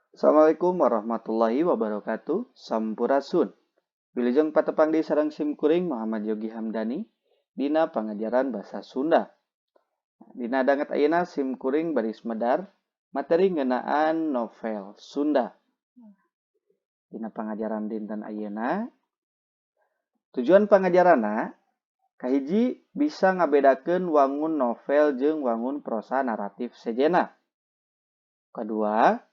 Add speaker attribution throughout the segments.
Speaker 1: Assalamualaikum warahmatullahi wabarakatuh. Sampurasun. Wilujeng patepang deui sareng sim kuring Muhammad Yogi Hamdani dina pangajaran Basa Sunda. Dina danget ayeuna sim kuring baris medar materi ngeunaan novel Sunda. Dina pangajaran dinten ayeuna, tujuan pangajaranna kahiji, bisa ngabedakeun wangun novel jeung wangun prosa naratif sejenna. Kadua,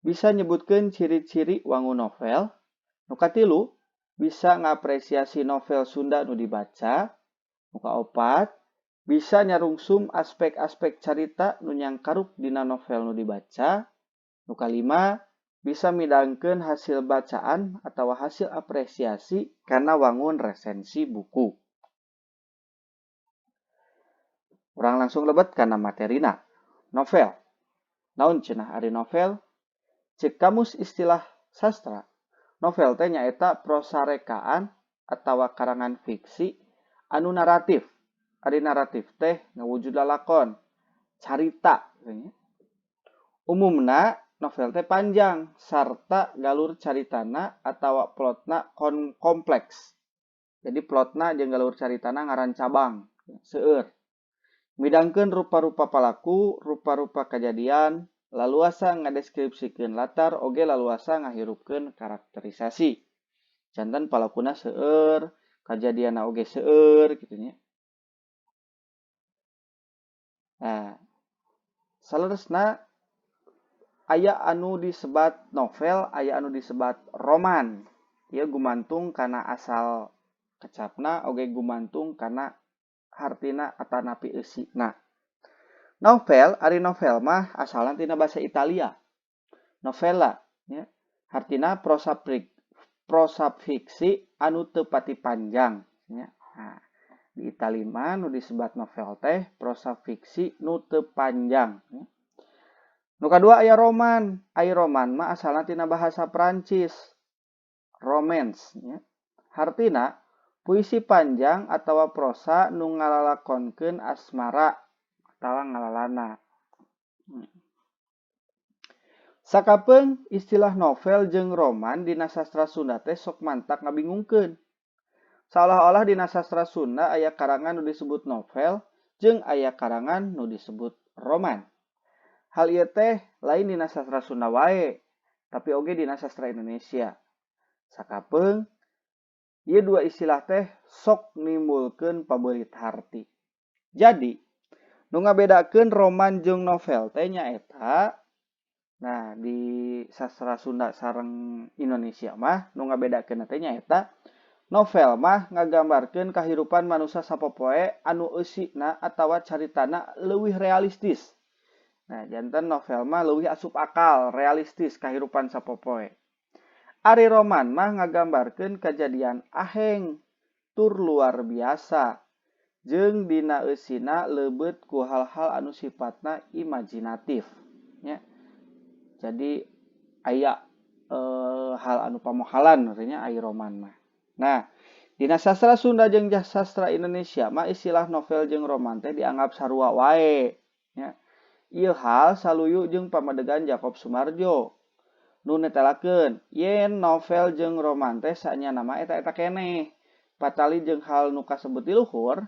Speaker 1: bisa nyebutkeun ciri-ciri wangun novel. Nu katilu, bisa ngapresiasi novel Sunda nu dibaca. Nu kaopat, bisa nyarungsum aspek-aspek carita nu nyangkaruk dina novel nu dibaca. Nu kalima, bisa midangkeun hasil bacaan atawa hasil apresiasi kana wangun resensi buku. Urang langsung lebet kana materina. Novel. Naon cenah ari novel? Cek Kamus Istilah Sastra, novel teh nyaeta prosa rekaan atawa karangan fiksi anu naratif. Ari naratif teh ngawujud lalakon, carita. Umumna novel teh panjang sarta galur caritana atawa plotna kompleks. Jadi plotna jeung galur caritana ngaran cabang, seueur. Midangkeun rupa-rupa palaku, rupa-rupa kajadian, laluasa ngadeskripsikeun latar oge laluasa ngahirupkeun karakterisasi. Janten palakuna seueur, kajadianna oge seueur kitu nya. Nah, saleresna aya anu disebat novel, aya anu disebat roman. Ieu gumantung kana asal kecapna oge gumantung kana hartina atanapi eusina. Novel, ari novel mah asalna tina bahasa Italia. Novella nya, hartina prosa fiksi anu teu pati panjang nya. Nah, di Itali mah nu disebat novel teh prosa fiksi nu teu panjang nya. Nu kadua aya roman. Ari roman mah asalna tina bahasa Prancis. Romance nya. Hartina puisi panjang atawa prosa nu ngalalakonkeun asmara atawa ngalalana. Sakapeung istilah novel jeung roman dina sastra Sunda teh sok mantak ngabingungkeun. Saolah-olah dina sastra Sunda aya karangan nu disebut novel jeung aya karangan nu disebut roman. Hal ieu teh lain dina sastra Sunda wae, tapi oge dina sastra Indonesia. Sakapeung ieu dua istilah teh sok nimbulkeun pabeulit harti. Jadi, nu ngabedakeun roman jeung novel teh nyaeta, nah, di sastra Sunda sareng Indonesia mah nu ngabedakeun teh nyaeta novel mah ngagambarkeun kahirupan manusia sapopoe anu eusina atawa caritana leuwih realistis. Nah, janten novel mah leuwih asup akal, realistis kahirupan sapopoe. Ari roman mah ngagambarkeun kajadian aheng tur luar biasa jeung dina eusina leubeut ku hal-hal anu sifatna imajinatif nya. Jadi aya hal anu pamohalan artinya ari roman mah. Nah, dina sastra Sunda jeung sastra Indonesia mah istilah novel jeung roman teh dianggap sarua wae nya. Ieu hal saluyu jeung pamadegan Jakob Sumardjo nu netelakeun yen novel jeung roman teh saenyana mah eta-eta keneh. Patali jeung hal nu kasebut di luhur,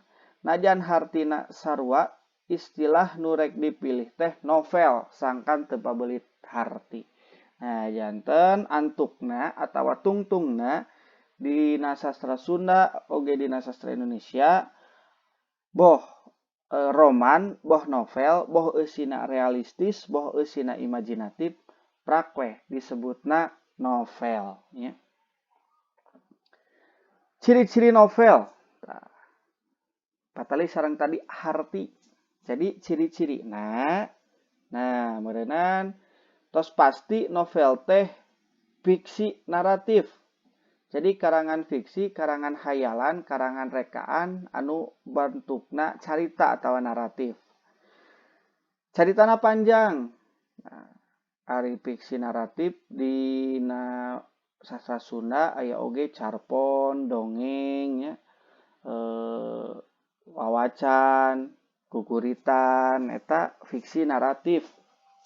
Speaker 1: najan hartina sarua, istilah nu rek dipilih teh novel sangkan teu pabelit harti. Nah, janten antukna atawa tungtungna dina sastra Sunda oge dina sastra Indonesia boh roman, boh novel, boh eusina realistis, boh eusina imajinatif, prak weh disebutna novel nya. Ciri-ciri novel. Tah, patali sareng tadi harti. Jadi ciri-cirina, nah, meureunan tos pasti novel teh fiksi naratif. Jadi karangan fiksi, karangan hayalan, karangan rekaan anu bentukna carita atawa naratif. Caritana panjang. Nah, ari fiksi naratif dina sastra Sunda aya oge carpon, dongeng nya, wawacan, guguritan, eta fiksi naratif,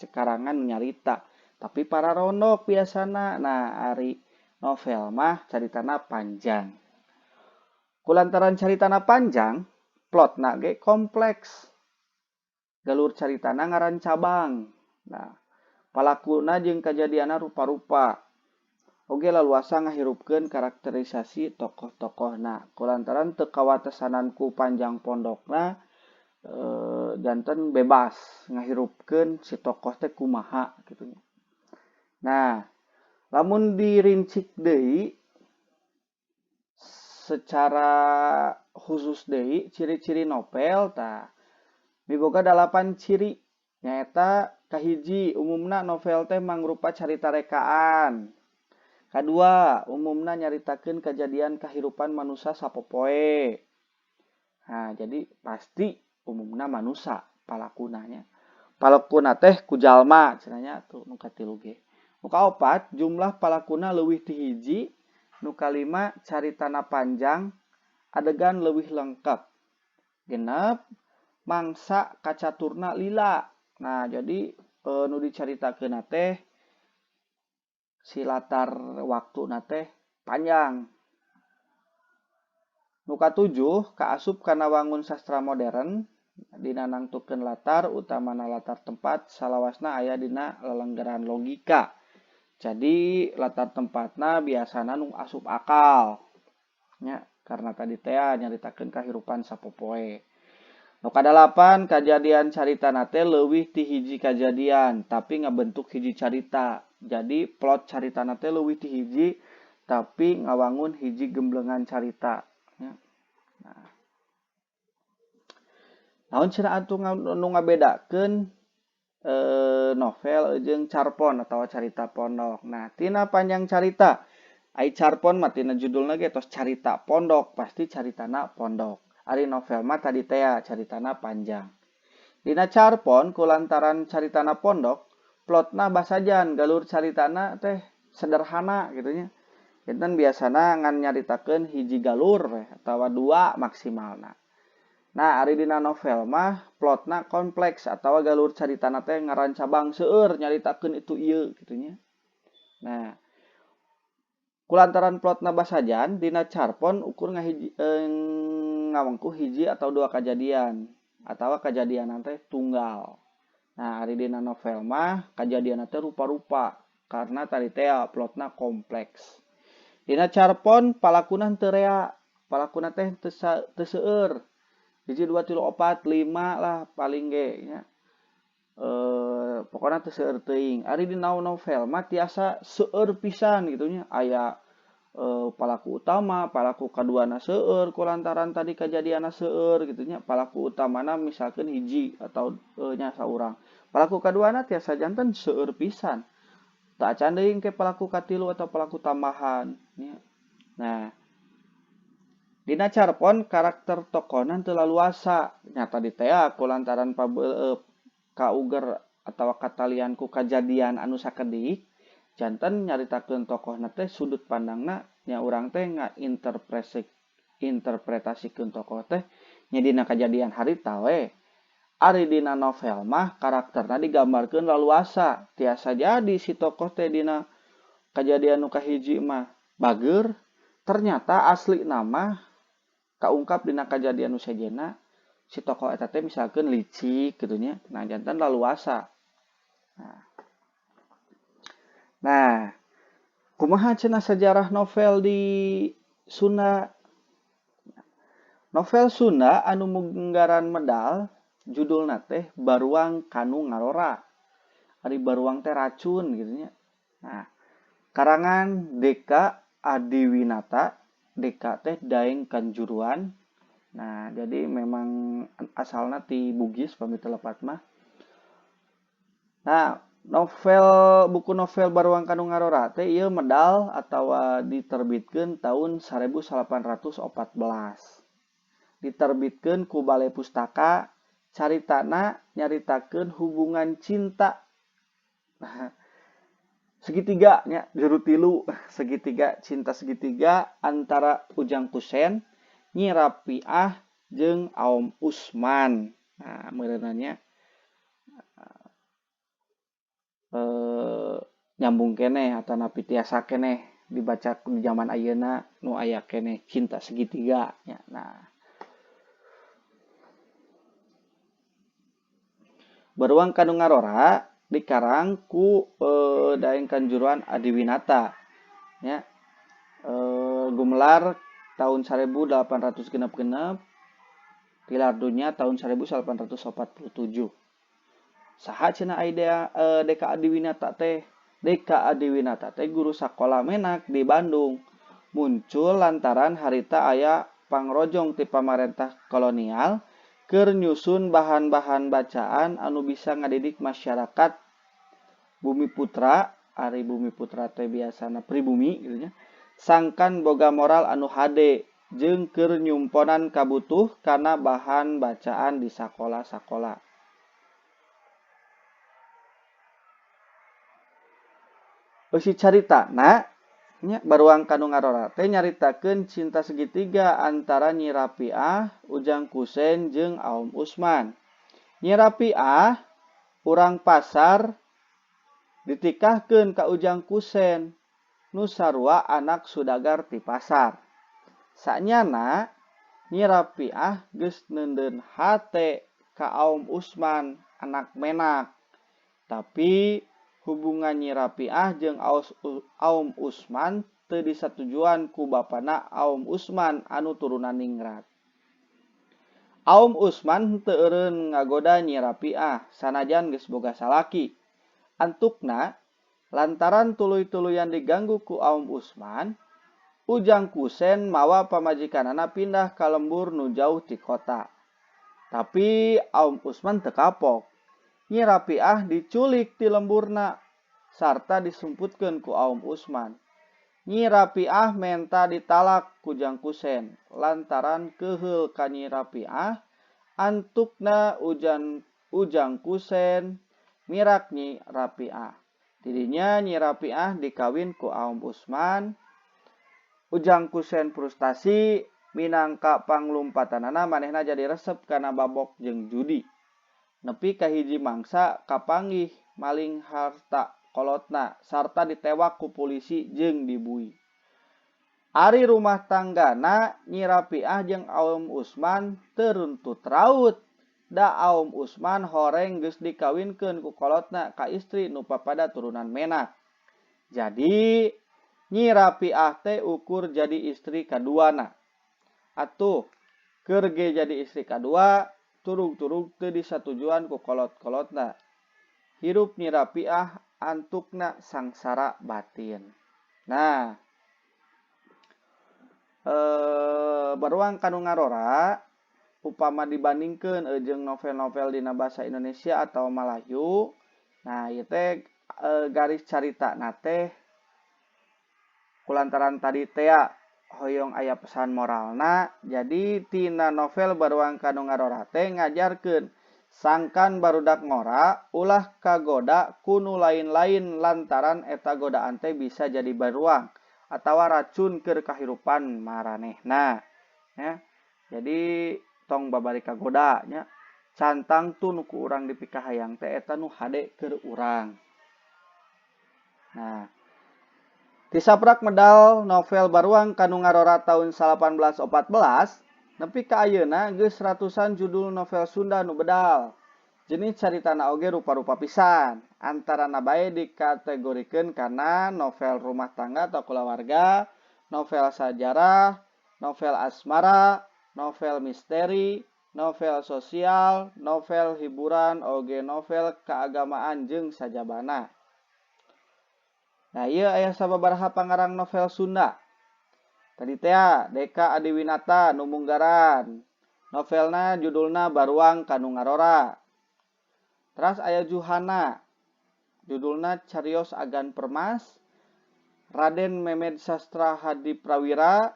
Speaker 1: karangan nyarita. Tapi pararondok biasana. Nah, ari novel mah caritana panjang. Kulantaran caritana panjang, plotna ge kompleks. Galur caritana ngaran cabang. Nah, palakuna jeung kajadianna rupa-rupa. Oge laluasa ngahirupkeun karakterisasi tokoh-tokohna. Kulantaran teu kawatesanan ku panjang pondokna, janten bebas ngahirupkeun si tokoh teh kumaha kitu nya. Nah, lamun dirincik deui secara khusus deui ciri-ciri novel tah miboga 8 ciri, nyaeta kahiji, umumna novel teh mangrupa carita rekaan. Kadua, umumna nyaritakeun kajadian kahirupan manusia sapopoe. Nah, jadi pasti umumna manusia palakuna nya. Palakuna teh ku jalma cenah nya tuh nu katilu ge. Nu kaopat, jumlah palakuna leuwih ti hiji. Nu kalima, caritana panjang, adegan leuwih lengkap. Genep, mangsa kacaturna lila. Nah, jadi nu dicaritakeun teh si latar waktuna teh panjang. Nu katujuh, kaasup kana wangun sastra modern dina nangtukeun latar utamana latar tempat salawasna aya dina lelenggeran logika. Jadi latar tempatna biasana nu asup akal nya, karena tadi teh nyaritakeun kahirupan sapopoe. Nu kadalapan, kajadian caritana teh leuwih ti hiji kajadian tapi ngabentuk hiji carita. Jadi plot caritana teh leuwih ti hiji tapi ngawangun hiji gemblengan carita nya. Nah, naon cenah atuh nu ngabedakeun novel jeung carpon atau carita pondok? Nah, tina panjang carita. Ai carpon mah tina judulna ge tos carita pondok, pasti caritana pondok. Ari novel mah tadi teh caritana panjang. Dina carpon kulantaran caritana pondok, plotna basajan, galur caritana teh sederhana gitu nya. Janten biasana ngan nyaritakeun hiji galur weh atawa dua maksimalna. Nah, ari dina novel mah plotna kompleks atawa galur caritana teh ngaran cabang seueur nyaritakeun itu ieu kitu nya. Nah, kulantaran plotna basajan dina carpon ukur ngawengku hiji atau dua kajadian atawa kajadian teh tunggal. Nah, ari dina novel mah kajadian teh rupa-rupa karena tadi teh plotna kompleks. Dina carpon palakuna teu rea, palakuna teh teu seueur. 1, 2, 3, 4, 5 lah paling ge nya. Pokona teu seueur teuing. Ari dina novel mah tiasa seueur pisan gitu nya. Aya palaku utama, palaku kaduana seueur kulantaran tadi kajadianna seueur gitu nya. Palaku utamana misalkeun hiji atau nya saurang. Palaku kaduana tiasa janten seueur pisan. Teu acan deui engke palaku katilu atau palaku tambahan nya. Nah, dina carpon karakter tokohna teu laluasa. Nya tadi teh kulantaran kauger atawa katalian ku kajadian anu sakedik, janten nyaritakeun tokohna teh sudut pandangna nya urang teh interpretasikeun tokoh teh nya dina kajadian harita we. Ari dina novel mah karakterna digambarkeun laluasa. Tiasa jadi si tokoh teh dina kajadian nu kahiji mah bager, ternyata asli nama kaungkap dina kajadian nu sejenna si tokoh eta teh misalkeun licik kitu nya. Nah, janten laluasa. Nah, kumaha cenah sejarah novel di Sunda? Novel Sunda anu munggaran medal judulna teh Baruang Kanu Ngarora. Ari baruang teh racun gitu nya. Nah, karangan Deka Adiwinata, Deka teh Daeng Kanjuruan. Nah, jadi memang asalna ti Bugis pami teu lepat mah. Nah, buku novel Baruang Kanu Ngarora teh ieu medal atawa diterbitkeun tahun 1814. Diterbitkeun ku Balai Pustaka. Caritana nyaritakeun hubungan cinta. Nah, segitiga nya, juru tilu, segitiga cinta segitiga antara Ujang Kusen, Nyi Rapiah jeung Aom Usman. Nah, meureunna nya Nyambung keneh atanapi tiasa keneh dibaca di zaman ayeuna nu aya keneh cinta segitiga nya. Nah, Beruang Kanu Ngarora dikarang ku Daeng Kanjuruan Adiwinata nya, gumelar tahun 1866, tilar dunya tahun 1847. Saha cenah idea Deka Adiwinata teh? Deka Adiwinata teh guru sakola menak di Bandung. Muncul lantaran harita aya pangrojong ti pamarentah kolonial keur nyusun bahan-bahan bacaan anu bisa ngadidik masyarakat Bumi Putra, ari Bumi Putra teh biasana pribumi gitu nya, sangkan boga moral anu hade jeung keur nyumponan kabutuh kana bahan bacaan di sakola-sakola. Eusi caritana nya Baruang Kanu Ngarora teh nyaritakeun cinta segitiga antara Nyi Rapiah, Ujang Kusen jeung Aom Usman. Nyi Rapiah urang pasar ditikahkeun ka Ujang Kusen nu sarua anak sudagar ti pasar. Sanyana Nyi Rapiah geus neundeun hate ka Aom Usman anak menak. Tapi hubungan Nyi Rapiah jeung Aom Usman teu disatujuan ku bapana Aom Usman anu turunan ningrat. Aom Usman henteu eureun ngagoda Nyi Rapiah sanajan geus boga salaki. Antukna lantaran tuluy-tuluyan diganggu ku Aom Usman, Ujang Kusen mawa pamajikanana pindah ka lembur nu jauh ti kota. Tapi Aom Usman teu kapok. Nyi Rapiah diculik ti lemburna sarta disumputkeun ku Aom Usman. Nyi Rapiah menta ditalak ku Jang Kusen lantaran keuheul ka Nyi Rapiah, antukna Ujang Kusen mirak Nyi Rapiah. Tidinya Nyi Rapiah dikawin ku Aom Usman. Ujang Kusen frustasi minangka panglumpatanana manehna jadi resep kana babok jeung judi. Nepi ka hiji mangsa kapanggih maling harta kolotna sarta ditewak ku polisi jeung dibui. Ari rumah tanggana Nyi Rapiah jeung Aom Usman teu runtut raut. Da Aom Usman horeng geus dikawinkeun ku kolotna ka istri nu papada turunan menak. Jadi Nyi Rapiah teh ukur jadi istri kaduana. Atuh keur ge jadi istri kadua turug-turug teu disatujuan ku kolot-kolotna. Hirup Nyi Rapiah antukna sangsara batin. Nah, Beruang Kanu Ngarora upama dibandingkeun jeung novel-novel dina basa Indonesia atau Malayu, nah ieu teh garis caritana teh kulantaran tadi tea hoyong aya pesan moralna, jadi tina novel Baruang Kanu Ngarora teh ngajarkeun sangkan barudak ngora ulah kagoda ku nu lain-lain lantaran eta godaan teh bisa jadi baruang atawa racun keur kahirupan maranehna ya. Jadi tong babari kagoda nya, cantang tu nu ku urang dipikahayang teh eta nu hade keur urang. Nah, tisaprak medal novel Baruang Kanu Ngarora tahun 1814 nepi ka ayeuna geus ratusan judul novel Sunda nu bedal. Jenis caritana oge rupa-rupa pisan. Antarana bae dikategorikeun kana novel rumah tangga atau kulawarga, novel sajarah, novel asmara, novel misteri, novel sosial, novel hiburan, oge novel keagamaan jeung sajabana. Nah, ieu aya sababaraha pangarang novel Sunda. Tadi teh Deka Adiwinata nu munggaran. Novelna judulna Baruang Kanu Ngarora. Teras aya Juhana, judulna Carios Agan Permas. Raden Memed Sastra Hadi Prawira,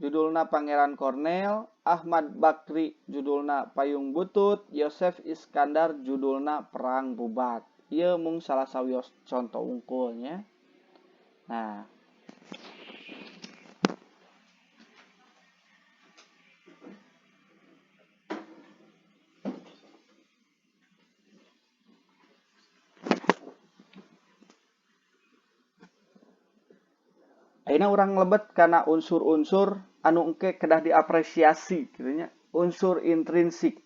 Speaker 1: judulna Pangeran Kornel. Ahmad Bakri, judulna Payung Butut. Yosef Iskandar, judulna Perang Bubat. Ieu mung salah sawios contoh unggulnya. Nah, Ayeuna urang lebet kana unsur-unsur anu engke kedah diapresiasi kitu nya. Unsur intrinsik.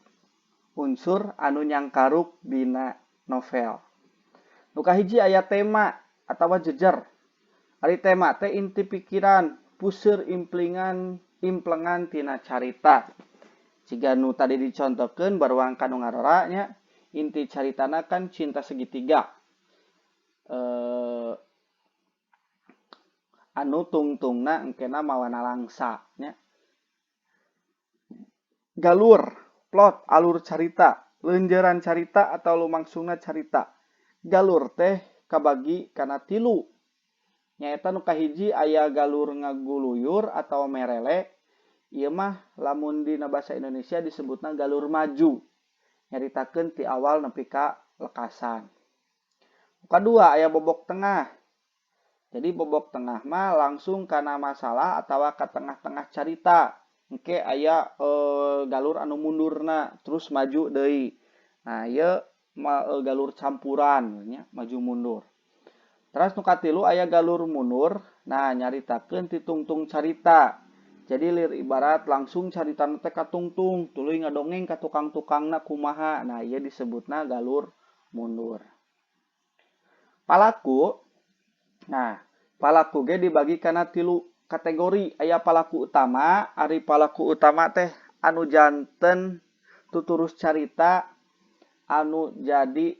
Speaker 1: Unsur anu nyangkaruk dina novel. Nu kahiji aya tema atawa jejer. Ari tema teh inti pikiran, puseur implingan, implengan tina carita. Jiga nu tadi dicontohkeun Baruang Ka Nu Ngarora nya, inti caritana kan cinta segitiga. Anu tungtungna engkena mawana langsa nya. Galur, plot, alur carita, leunjeuran carita atau lumangsungna carita. Galur teh kabagi kana tilu. Nyaeta nu kahiji aya galur ngaguluyur atau merele. Ieu mah lamun dina basa Indonesia disebutna galur maju. Nyaritakeun ti awal nepi ka lekasan. Nu kadua aya bobok tengah. Jadi bobok tengah mah langsung kana masalah atawa ka tengah-tengah carita. Engke aya galur anu mundurna terus maju deui. Nah, ieu galur campuran nya, maju mundur. Terus nu katilu aya galur mundur. Nah, nyaritakeun ti tungtung carita. Jadi lir ibarat langsung caritana teh ka tungtung, tuluy ngadongeng ka tukang-tukangna kumaha. Nah, ieu disebutna galur mundur. Palaku. Nah, palaku ge dibagi kana tilu kategori. Aya palaku utama, ari palaku utama teh anu janten tuturus carita, anu jadi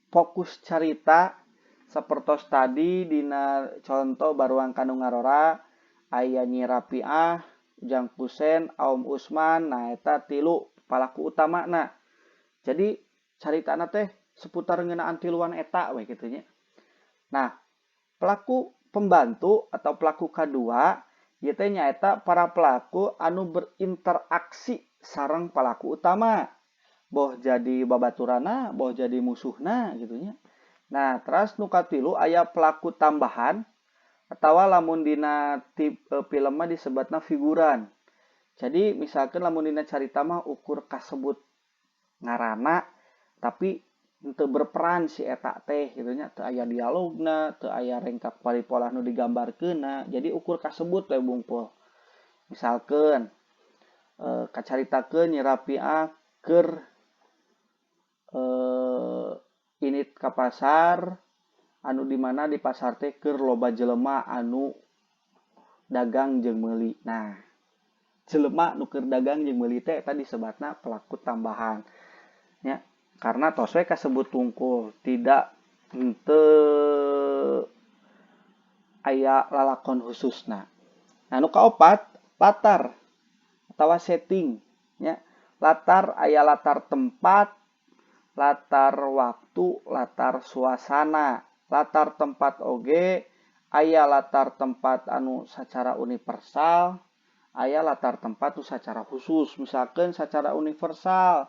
Speaker 1: fokus carita sapertos tadi dina contoh Baruang Ka Nu Ngarora aya Nyi Rapiah, Ujang Kusen, Aom Usman. Nah, eta tilu palaku utamana. Jadi caritana teh seputar ngeunaan tiluan eta we kitu nya. Nah, pelaku pembantu atau pelaku kadua ieu teh nyaeta para pelaku anu berinteraksi sareng pelaku utama. Boh jadi babaturana, boh jadi musuhna gitu nya. Nah, terus nu katilu aya pelaku tambahan atawa lamun dina film mah disebutna figuran. Jadi misalkan lamun dina carita mah ukur kasebut ngaranna tapi henteu berperan si eta teh gitu nya, teu aya dialogna, teu aya rengkak paripolah nu digambarkeunna, jadi ukur kasebut we bungkul. Misalkan kacaritakeun Nyi Rapiah keur init ka pasar anu di mana di pasar teh keur loba jelema anu dagang jeung meuli. Nah, jelema nu keur dagang jeung meuli teh eta disebatna pelaku tambahan. Nya, karena tos we kasebut tungkul, tidak henteu aya lalakon khususna. Nah, nu kaopat latar atawa setting nya. Latar aya latar tempat, latar waktu, latar suasana. Latar tempat oge aya latar tempat anu secara universal, aya latar tempat nu secara khusus. Misalkan secara universal,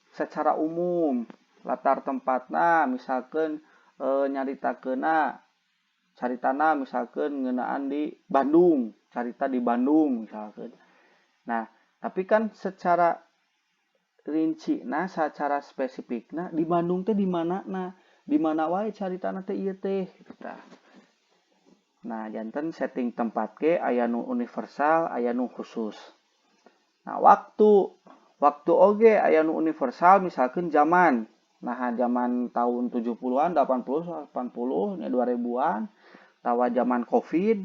Speaker 1: secara umum latar tempatna misalkan nyaritakeunna caritana misalkan ngeunaan di Bandung, carita di Bandung misalkan. Nah, tapi kan secara rinci, nah secara spesifikna di Bandung teh di mana, nah di mana wae caritana teh ieu teh gitu tah. Nah, janten setting tempat ge aya nu universal, aya nu khusus. Nah, waktu waktu oge aya nu universal misalkan zaman. Nah, zaman tahun 70-an, 80, 80, nya 2000-an, tawa zaman Covid.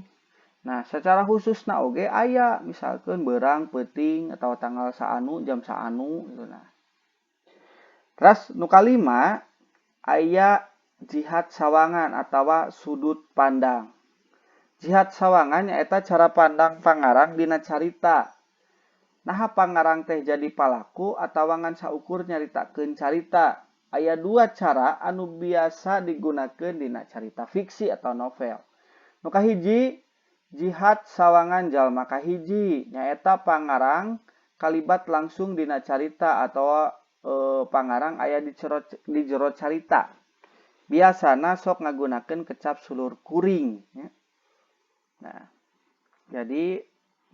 Speaker 1: Nah, secara khususna oge aya misalkan beurang, peuting atau tanggal saanu, jam saanu gitu nah. Terus nu kalima aya jihat sawangan atawa sudut pandang. Jihat sawangan nyaeta cara pandang pangarang dina carita. Naha pangarang teh jadi palaku atawa ngan saukur nyaritakeun carita. Aya dua cara anu biasa digunakeun dina carita fiksi atau novel. Nu kahiji jihat sawangan jalma kahiji nyaeta pangarang kalibat langsung dina carita atau pangarang aya di jero carita. Biasana sok ngagunakeun kecap sulur kuring nya. Nah, jadi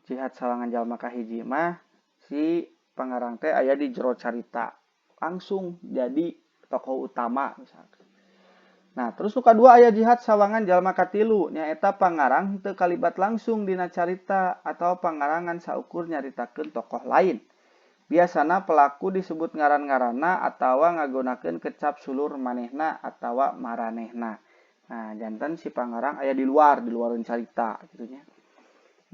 Speaker 1: jihat sawangan jalma kahiji mah si pangarang teh aya di jero carita langsung jadi tokoh utama misalkan. Nah, terus nu kadua aya jihad sawangan jalma katilu, nyaeta pangarang teu kalibat langsung dina carita atawa pangarang ngan saukur nyaritakeun tokoh lain. Biasana pelaku disebut ngaran-ngaranna atawa ngagunakeun kecap sulur manehna atawa maranehna. Nah, janten si pangarang aya di luar, di luareun carita kitu nya.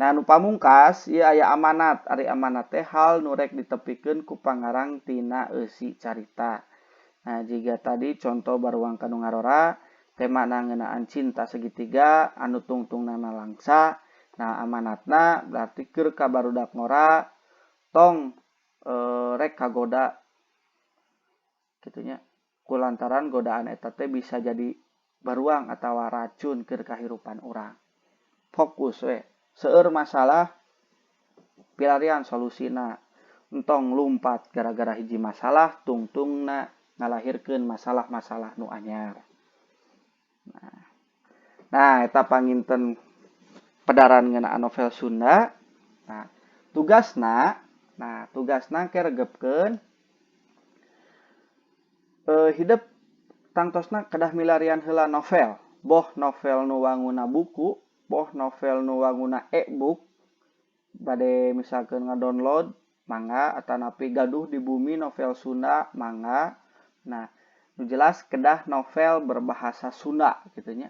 Speaker 1: Nah, nu pamungkas ieu aya amanat. Ari amanat teh hal nu rek ditepikeun ku pangarang tina eusi carita. Nah, jiga tadi contoh Baruang Ka Nu Ngarora, temana ngeunaan cinta segitiga anu tungtungna nalangsa. Nah, amanatna berarti keur ka barudak ngora tong rek kagoda kitu nya, kulantaran godaan eta teh bisa jadi baruang atawa racun keur kahirupan urang. Fokus we, seueur masalah pilarian solusina, entong lumpat gara-gara hiji masalah tungtungna ngalahirkeun masalah-masalah nu anyar. Nah, eta panginten pedaran ngeunaan novel Sunda. Nah, tugasna ke regepkeun hidep tangtosna kedah milarian heula novel, boh novel nu wanguna buku, boh novel nu wanguna e-book, bade misalkeun ngadownload mangga, atanapi gaduh di bumi novel Sunda mangga. Nah, nu jelas kedah novel berbahasa Sunda kitu nya.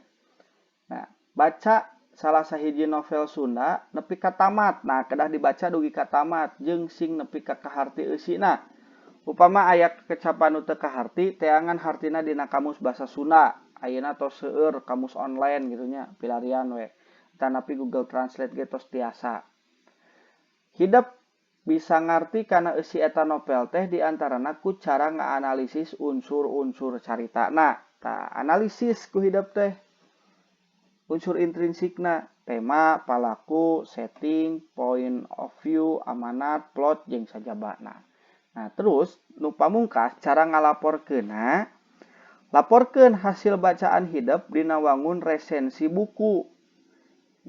Speaker 1: Nah, baca salah sahiji novel Sunda nepi ka tamat. Nah, kedah dibaca dugi ka tamat jeung sing nepi ka kaharti eusina. Upama aya kecapan nu teu kaharti, teangan hartina dina kamus basa Sunda. Ayeuna tos seueur kamus online gitu nya, pilarian we. Atanapi Google Translate ge tos tiasa. Hidep bisa ngarti kana eusi eta novel teh diantarana ku cara ngaanalisis unsur-unsur caritana. Tah, analisis ku hidep teh unsur intrinsikna, tema, palaku, setting, point of view, amanat, plot jeung sajabana. Nah, terus nu pamungkas cara ngalaporkeunna, laporkeun hasil bacaan hidep dina wangun resensi buku.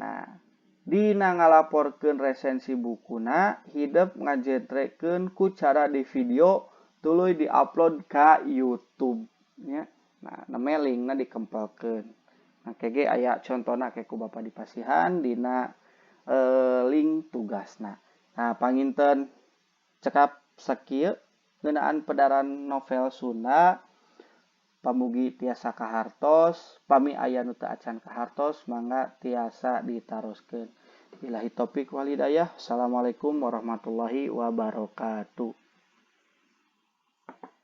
Speaker 1: Nah, dina ngalaporkeun resensi bukuna hidep ngajentrekeun ku cara di video tuluy diupload ka YouTube nya. Nah, neme linkna dikempelkeun. Nah, kege aya contona ke ku Bapak dipasihan dina link tugasna. Nah, panginten cekap sakieu ngeunaan pedaran novel Sunda. Pamugi tiasa kahartos, pami aya nu teu acan kahartos mangga tiasa ditaroskeun. Billahi taufik wal hidayah. Assalamualaikum warahmatullahi wabarakatuh.